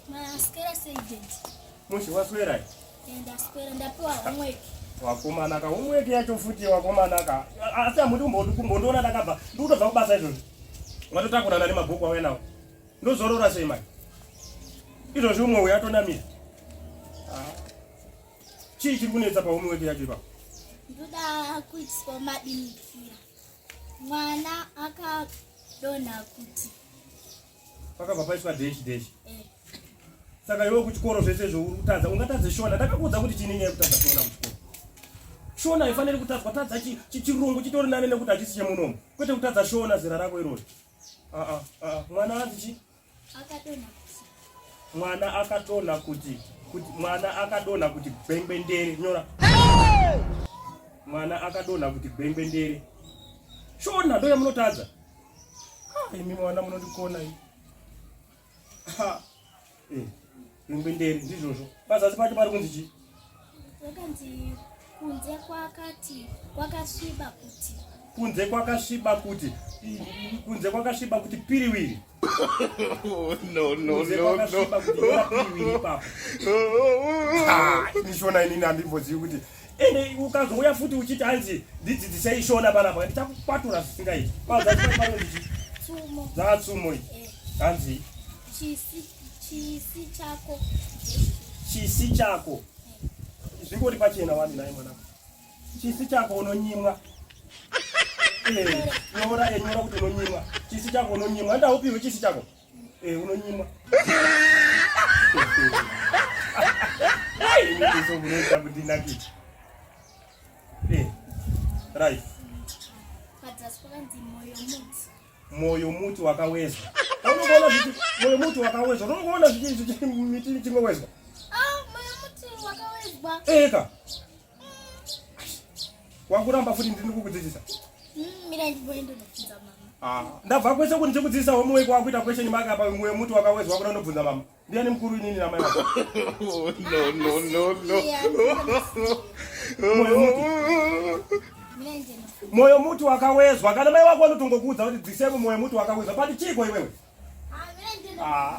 Maswera sei daddy? Mushe waswera. Eh, ndaswera ndapiwa homework. Wakomana ka homework yacho futi wakomana ka. Asi hamuti kumbondiona ndakabva ndikutobva kubasa izvozvi. Watotakurana nemabhuku auya nawo. Ndozorora sei manje? Izvozvi umwe uya atonamira. Ah. Chii chiri kunetsa pa homework yacho ipapo? Ndoda kuitiswa madimikira. Mwana akadonha kuti pakabva paiswa dash dash eh. Saka iwe kuchikoro zvese izvo uri kutadza ungatadze shona. Ndakakuudza kuti chini nyaya yekutadza shona kuchikoro. Shona haifaniri kutadzwa, tadza chirungu chitori nane nekuti hachisi chemunomu. Kwete kutadza shona zera rako irori. Ah ah ah mwana anzi chi? Akadonha kuti. Mwana akadonha kuti kuti mwana akadonha kuti gwengwendere nyora. Mwana akadonha kuti gwengwendere. Shona ndo yamunotadza. Ah, imi mwana munondikona imi. Ha. Eh, gwengwendere ndizvozvo. Pazasi pacho pari kunzi chii? Yakanzi kunze kwakati kwakasviba kuti. Kunze kwakasviba kuti kunze kwakasviba kuti piriwiri. No, no, Kunze no, kwakasviba no. kuti nyora piriwiri ipapo. Ah, ini shona inini handimbozivi kuti ende ukazouya futi uchiti hanzi ndidzidzisei shona panapa ndichakukwatura zvisingaiti. Pazasi pacho pari kunzi chii? Tsumo. Dzatsumo iyi. Eh, Hanzi chisi chisi chako. Chisi chako. Zvingori pachena wani nhai mwanangu. Chisi chako unonyimwa. Eh, nyora eh, nyora kuti unonyimwa. Chisi chako unonyimwa. Enda upiwe chisi chako. Eh, unonyimwa. Ai, ndizo munoita kundinakidza. Eh. Right. Padzasi pakanzi moyo muti. Moyo muti wakawezwa. Unoona zvichi moyo muti wakawezwa. Unoona zvichi zvichi miti ichingowezwa. Ah, moyo muti wakawezwa. Eka. Wakuramba futi ndini kukudzidzisa. Mira ndimboenda ndobvunza mama. Ah, ndabva kwese kuti ndichikudzidzisa homework wakuita question mark apa moyo muti wakawezwa kuda ndobvunza mama. Ndiani mukuru inini namai vako? No, no, no, no. Moyo muti. Moyo muti wakawezwa. Kana mai wako vanotongokuudza kuti dzisemo moyo muti wakawezwa. Pati chiko iwewe? Ah.